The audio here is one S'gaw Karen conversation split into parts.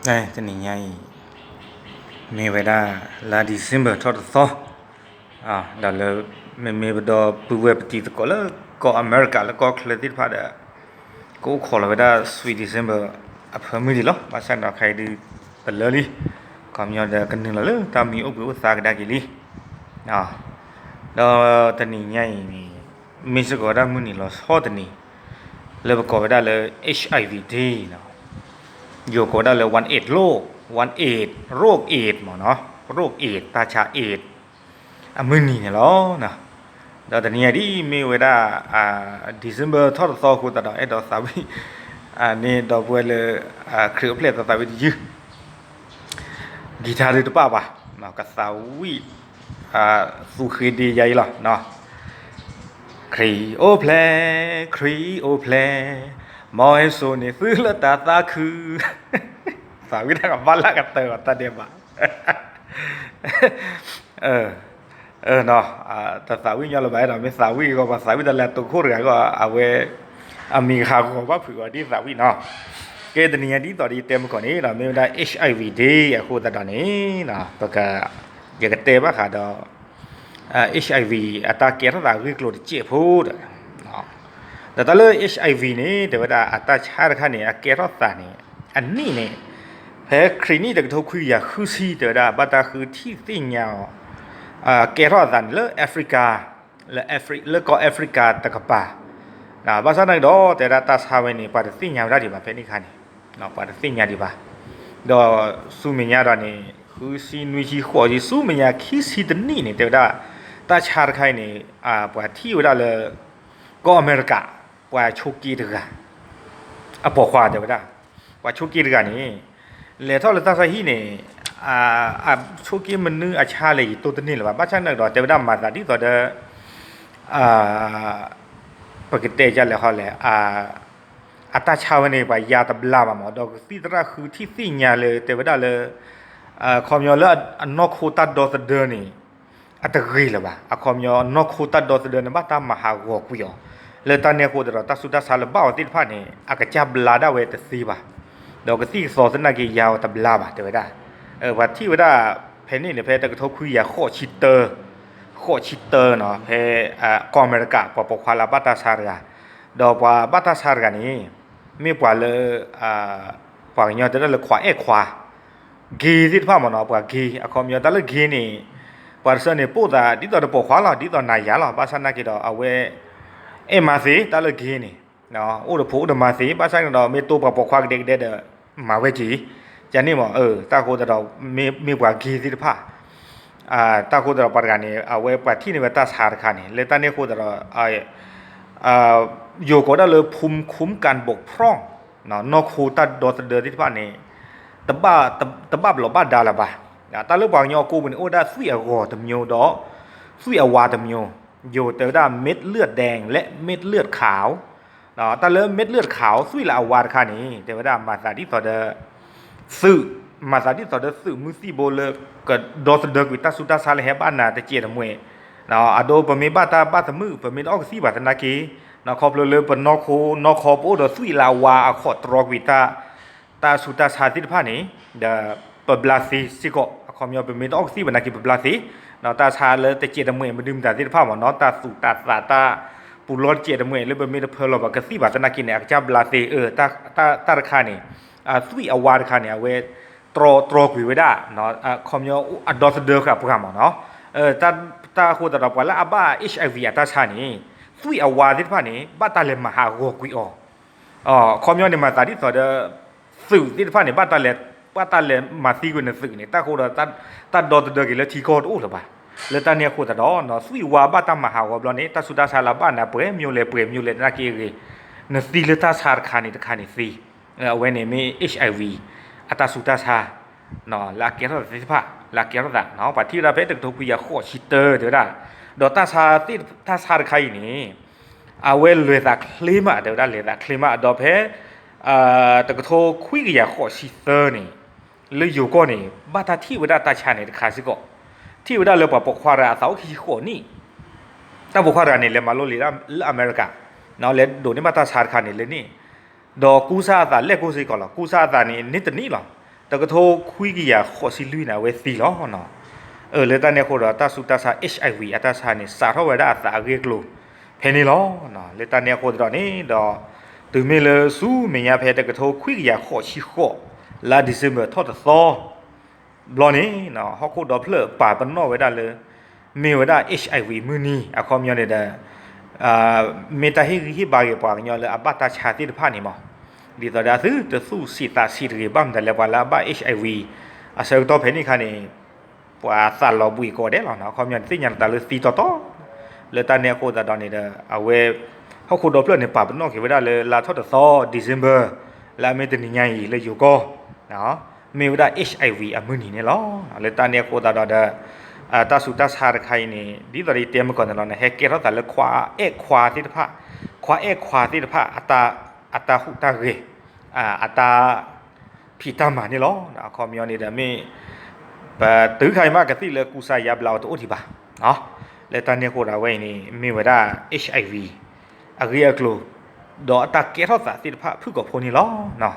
တနံၤညါအံၤ မ့ၢ်ဝဲဒၣ် လါ December ထီၣ်တသီ, ဒီးလၢ မ့မ့ၢ်ပဒီပုၢ်ဝဲၢ်ပတံၤသကိးလၢကီၢ်အမဲရကၤလၢကီၢ်ချၢသ့ၣ်တဖၣ်ဒီး ကအိၣ်ခိးလီၤဝဲဒၣ် Sweet December အဖၢမုၢ်ဒံးလီၤ. ဘၣ်ဆၣ်ဒီးခဲအံၤဒုး ပလၢလံ, ခီပညီဒီးကနုာ်လီၤလၢတၢ်မံၤအိၣ်ဘှံးအိၣ်သါကဒါက့ၤလံ. ဒီးတနံၤညါအံၤန့ၣ် မ့ၢ်စ့ၢ်ကီးဝဲဒၣ်မုၢ်နံၤလီၤဆီတနံၤ လၢပကိးဝဲဒၣ်လၢ HIV Day နီၤ, ယိၤကိးဝဲဒၣ်လၢ one AIDS လိၣ်, one AIDS ရိၣ် AIDS မ့ၢ်နီၤ, ရိၣ် AIDS တၢ်ဆါ AIDS အမုၢ်နံၤန့ၣ်လီၤ. ဒီးတနံၤညါဒ်မ့ၢ်ဝဲဒၣ် December ထီၣ်တသီအဃိသတးဒီး အဲၣ်ဒိးသးဝံၣ် န့ၢ်ဒီပုၢ်ဝဲၢ်လၢ ခရံာ်အိၣ်ဖျဲၣ်သးသးဝံၣ်တယုၢ် ကံၤထါဒုးတပၣ်ဘၣ်, ကသးဝံၣ် သူဃ့ဒ့ယါအံၤလီၤ. ခရံာ်အိၣ်ဖျဲၣ်, ခရံာ်အိၣ်ဖျဲၣ်, မ်ဟဲစိာ်န့ၢ်သုလၢတၢ်သးခု, သးဝံၣ်တၢ်ကဘၣ်လၢကတၢၢ်အီၤတၢ်ဒဲးဘး တသးဝံၣ်ညီလၢၤဘၣ်, အဲၣ်ဒိးမ့ၢ်သးဝံၣ်အဂီၢ် ပှၤသးဝံၣ်တၢ်လၢအတိာ်ခိၣ်တဂၤအဂီၢ် အဝဲ အမံၤကဟးဂီၤဘၣ်ဖုးအီၤဒ်သးဝံၣ်နီၤ. ကဲတနံၤညါဒ်သိးဒီးယတဲမုၢ်ကီၢ်န့ၣ်ဒီး မ့ၢ်ဝဲဒၣ် HIV Day အဃိသတးဒီးန့ၣ် ပက ယကတဲဘၣ်ဃးဒီး HIV အတၢ်ကဲထီၣ်သးအဂ့ၢ်ကျိၤတစဲးဖိဒီး ဒီးတၢ်လၢ HIV န့ၣ် တဲဝဲဒၣ်အတၢ်ဆါတခါန့ၣ် အကဲထီၣ်သးန့ၣ် အနံၣ်န့ၣ် ဖဲခရံာ်နံၣ်တကထိခွံကယၤဃုဆံ တဲဝဲဒၣ် ဘၣ်တၢ်ဃုထံၣ်သ့ၣ်ညါအီၤ ကဲထီၣ်အသးန့ၣ်လၢ Africa လၢ လၢကီၢ် Africa တကပၤ, ဘၣ်ဆၣ်န့ၣ်ဒီး တဲဝဲဒၣ်တၢ်ဆါဝဲန့ၣ် ပှၤတသ့ၣ်ညါဝဲဒၣ်ဒံးဘၣ်ဖဲန့ၣ်အခါန့ၣ်, ပှၤတသ့ၣ်ညါဒံးဘၣ်. ဒီးဆူမဲာ်ညါဒီးန့ၣ် ဃုဆံနွံဆံဃိးဆံ ဆူမဲာ်ညါခံဆံတနံၣ်န့ၣ် တဲဝဲဒၣ် တၢ်ဆါတခါအံၤန့ၣ် ပှၤထံၣ်ဝဲဒၣ်လၢ ကီၢ်အမဲရကၤ ပှၤဆိးက့တဂၤ အပိာ်ခွါတဲဝဲဒၣ်, ပှၤဆိးက့တဂၤန့ၣ် လဲၤထီၣ်လၢတၢ်ဆါဟံၣ်န့ၣ် အဆိးက့မနုၤအဆါလဲၣ် ယတိၢ်တန့ၢ်လၢၤဘၣ်. ဘၣ်ဆၣ်န့ၣ်ဒီး တဲဝဲဒၣ်မၤသးဒ်သိးဒီး ပကတဲဒ်လဲၣ်ဃီလဲၣ်, အတၢ်ဆါဝဲန့ၣ် ပှၤယါတဘျါဘၣ်မး ဒီးကသံၣ်သရၣ်ဃုထံၣ်သ့ၣ်ညါလၢ တဲဝဲဒၣ်လၢ ခီပညီလၢအနီၢ်ခိတၢ်ဒီသဒၢန့ၣ် အတဂ့ၤလၢၤဘၣ်. အခီပညီနီၢ်ခိတၢ်ဒီသဒၢန့ၣ် ဘၣ်တၢ်မၤဟးဂီၤကွံာ်အီၤ, လၢတၢ်န့ၣ်အဃိသတးဒီး တၢ်ဆူးတၢ်ဆါလၢဘၣ်အီၤသ့ၣ်တဖၣ်န့ၣ် အကစၢ်ဘျါဒၣ်ဝဲတသ့ဘၣ်, ဒီးကသံၣ်ကသီသနာ်က့ယါအီၤတဘျါဘၣ် တဲဝဲဒၣ်. ပှၤထံၣ်ဝဲဒၣ် ဖဲန့ၣ်န့ၣ် ဖဲတကထိခွံကယၤဃိးဆံတၢ, ဃိးဆံတၢနီၤ ဖဲ ကီၢ်အမဲရကၤ ပှၤပိာ်ခွါလၢအဘၣ်တၢ်ဆါတဂၤ, ဒီးပှၤဘၣ်တၢ်ဆါတဂၤန့ၣ် မ့ၢ်ပှၤလၢ ပှၤကညီတဲဒၣ်လၢခွါအဲၣ်ခွါ gay သ့ၣ်တဖၣ်မ့ၢ်နီၤ, ပှၤ gay အခီပညီတၢ်လၢ gay န့ၣ် ပှၤတဆၢန့ၣ်ပိာ်သးဒ်သိးတပိာ်ခွါလီၤ, ဒ်သိးနၤယၤလီၤ. ဘၣ်ဆၣ်သနာ်က့ဒီး အဝဲ အဲၣ်မၤသ့တၢ်လၢ gay န့ၣ်, အိၣ်တဖိအိၣ်တမၤသ့, ဘၣ်ဆၣ်န့ၣ်ဒီး မ့ၢ်တိပှၤပိာ်ခွါကဒဲကဒဲဒီး မၤဝဲက့ၤ, ကန့ၣ်မ့ၢ် တၢ်ဃိသတးဒီး မ့ၢ်ပှၤ gay သ့ၣ်တဖၣ်, တၢ်ဃိသတးဒီးပှၤတဂၤန့ၣ် အဝဲပှၤထံၣ်န့ၢ်ဝဲတၢ်ဆါတခါန့ၣ် လၢတၢ်န့ၣ်အဃိသတးဒီး ယိၤကိးဒၣ်လၢ ภูมิคุ้มกันบกพร่อง နီၢ်ခိတၢ်ဒီသဒၢသ့ၣ်တဖၣ်န့ၣ် တဘၣ်ပလီၢ်ဘၣ်ဒါလၢၤဘၣ်. တၢ်လၢပှၤကညီအကိာ်ပူၤန့ၣ် အိၣ်ဝဲဒၣ်သွံၣ်အဂီၤတမျိုး ဒီး သွံၣ်အဝါတမျိုး, ယိၤတဲဝဲဒၣ် เม็ดเลือดแดง และ เม็ดเลือดขาว တၢ်လၢ เม็ดเลือดขาว သွံၣ်လၢအဝါတခါန့ၣ် တဲဝဲဒၣ်မၤသးဒ်သိးဒီး သုး, မၤသးဒ်သိးဒီးသုးမုၢ်သံၣ်ဘိလၢ ကဒီသဒၢကွံာ်တၢ်ဆူးတၢ်ဆါလၢဟဲဘၣ်နၤတစဲးတမှဲၤ, အဒိပမ့ၢ်ဘၣ်တၢ်ဘၣ်သမုၣ် ပမ့ၢ်တအီၣ်ကသံၣ်ဘၣ်သနာ်က့, ခီဖျိလၢပနီၢ်ခိနီၢ်ခီပအိၣ်ဒီးသွံၣ်လၢအဝါအခိးတြီကွံာ်တၢ် တၢ်ဆူးတၢ်ဆါသ့ၣ်တဖၣ်န့ၣ် ဒီးပဘျါသ့စ့ၢ်ကီး, အခီပညီပမ့ၢ်တအီၣ်ကသံၣ်ဘၣ်သနာ်က့ ပဘျါသ့, တၢ်ဆါလၢတစဲးတမှဲၤမနုၤမတၤသ့ၣ်တဖၣ်မ့ၢ်နီၤ, တၢ်သူၣ်တၢ်သးတၢ်ပူၤလီတစဲးတမှဲၤ လၢပမ့ၢ်တဖၢလီၤဘၣ်ကသံၣ်ဘၣ်သနာ်က့န့ၣ် အကစၢ်ဘျါသ့, တၢ်တခါန့ၣ် သွံၣ်အဝါတခါန့ၣ် အဝဲတြီတြီကွံာ်ဝဲဒၣ် အခီပညီအဒီသဒၢဃာ်ပှၤမ့ၢ်နီၤ, တၢ်အဃိသတးဒီးပှၤလၢအဘၣ် HIV အတၢ်ဆါန့ၣ် သွံၣ်အဝါသ့ၣ်တဖၣ်န့ၣ် ဘၣ်တၢ်လဲၤမၤဟးဂီၤကွံာ်အီၤ, အခီပညီန့ၣ် မၤသးဒ်သိးဒီး သုးသ့ၣ်တဖၣ်န့ၣ် ဘၣ်တၢ်လဲၤ ဘၣ်တၢ်လဲၤမၤသံကွံာ်နသုးန့ၣ် တၢ်ဃိဒီး တၢ်ဒီသဒၢက့ၤလၢထံကီၢ်တအိၣ်လၢၤဘၣ်. လၢတၢ်န့ၣ်အဃိသတးဒီး သွံၣ်ဝါဘၣ်တၢ်မၤဟးဂီၤဘျီန့ၣ် တၢ်ဆူးတၢ်ဆါလၢဘၣ်နၤပှဲၤမျိလဲၣ်ပှဲၤမျိလဲၣ်သနာ်က့အဂ့ၢ် နသံလၢတၢ်ဆါတခါန့ၣ်တခါန့ၣ်သ့, အဝဲန့ၣ်မ့ၢ် HIV အတၢ်ဆူးတၢ်ဆါ လၢအကဲထီၣ်သ့ၣ်တဖၣ် လၢအကဲထီၣ်သး ပှၤထံၣ်ဝဲဒၣ်ဖဲတကထိခွံကယၤဃိးဆံတၢ တဲဝဲဒၣ်, ဒီးတၢ်ဆါ တၢ်ဆါတခါအံၤန့ၣ် အဝဲလဲၤသးချ့မး တဲဝဲဒၣ် လဲၤသးချ့မး ဒီးဖဲ တကထိခွံကယၤဃိးဆံသၢန့ၣ် လၢယိၤကီၢ်န့ၣ် ဘၣ်တၢ်ထံၣ်ဝဲဒၣ်တၢ်ဆါန့ၣ်တခါစ့ၢ်ကီး, ထံၣ်ဝဲဒၣ်လၢပှၤပိာ်ခွါတဂၤအသးအိၣ်ခံဆံဃိးနံၣ်, တၢ်ပိာ်ခွါတဂၤန့ၣ် လဲၤမၤလိလံာ်လၢအမဲရကၤ, လဲၤဒိးန့ၢ်ဘၣ်တၢ်ဆါတခါန့ၣ်လၢန့ၣ်, ဒီးကူစါအသးလဲၣ်ကိၢ်စ့ၢ်ကီးလီၤ. ကူစါအသးန့ၣ် န့ၢ်တနံၣ်လီၤ. တကထိခွံကယၤဃိးဆံလွံၢ်န့ၣ် အဝဲသံလီၤ. အၢ လၢတၢ်န့ၣ်အဃိဒီး တၢ်ဆူးတၢ်ဆါ H I V အတၢ်ဆါန့ၣ် စးထီၣ်ဝဲဒၣ်အသးအဂ့ၢ်အကျိၤ ဖဲန့ၣ်လီၤ. လၢတၢ်န့ၣ်အဃိသတးန့ၣ်ဒီး တုၤမ့ၢ်လၢဆူမဲာ်ညါဖဲတကထိခွံကယၤဃိးဆံဃိး လါ December ထီၣ်တသီ ဘျီန့ၣ် ဟီၣ်ခိၣ်ဒီဖျၢၣ်ပာ်ပနီၣ်ဝဲဒၣ်လၢ မ့ၢ်ဝဲဒၣ် H I V မုၢ်နံၤ အခီပညီန့ၣ်ဒီး မ့ၢ်တၢ်ဟ့ၣ်ဂံၢ်ဟ့ၣ်ဘါက့ၤပှၤကညီလၢအဘၣ်တၢ်ဆါသ့ၣ်တဖၣ်န့ၣ်မး, ဒ်သိးဒီးအသုတသူၣ်ဆံးသးဆံးတဂ့ၤ ဘၣ်မတၤလဲၣ် ပှၤလၢအဘၣ် H I V အဆၢကတီၢ်ဖဲန့ၣ်အခါန့ၣ် ပှၤသးလီၤဘှံးကိးဂၤဒဲးလီၤ. အခီပညီန့ၣ် သ့ၣ်ညါနသးလၢသံတီတီ လၢတၢ်န့ၣ်အဃိသတးဒီးန့ၣ်ဒီး အဝဲ ဟီၣ်ခိၣ်ဒီဖျၢၣ်န့ၣ် ပာ်ပနီၣ်က့ၤဝဲဒၣ်လၢလါထီၣ်တသီ December လၢအမ့ၢ်တနံၤညါအံၤလၢယိၤကီၢ် မ့ၢ်ဝဲဒၣ် H I V အမုၢ်နံၤန့ၣ်လီၤ. လၢတၢ်န့ၣ်အဃိသတးဒီးဒီး တၢ်ဆူးတၢ်ဆါတခါအံၤန့ၣ် ဒ်သိးဒီးယတဲမုၢ်ကီၢ်န့ၣ်လီၤန့ၣ် ဟဲကဲထီၣ်သးလၢခွါအဲၣ်ခွါသ့ၣ်တဖၣ်, ခွါအဲၣ်ခွါသ့ၣ်တဖၣ် အတၢ်ဟူးတၢ်ဂဲၤ အတၢ်ဖံးတၢ်မၤန့ၣ်လီၤ. အခီပညီန့ၣ်ဒီးမ့ၢ် ပတုၤခါအံၤမ့ၢ်ကသံၣ်လၢကူစါယါဘျါအီၤတအိၣ်ဒံးဘၣ်. လၢတၢ်န့ၣ်အဃိဒီးအဝဲအံၤန့ၣ် မ့ၢ်ဝဲဒၣ် H I V အဂ့ၢ်အကျိၤ ဒီးအတၢ်ကဲထီၣ်သးသ့ၣ်တဖၣ်ဖုၣ်ကိာ်ဖိန့ၣ်လီၤ.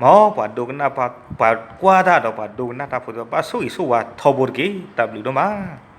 မ်ပှၤဒိကနၣ် ပှၤကွၢ်တၢ်ဒီးပှၤဒိကနၣ်တၢ်ဖိသ့ၣ်တဖၣ် ဘၣ်ဆိၣ်ဂ့ၤဆိၣ်ဝါထီဘိတက့ၢ်. တၢ်ဘျုးဒိၣ်မး.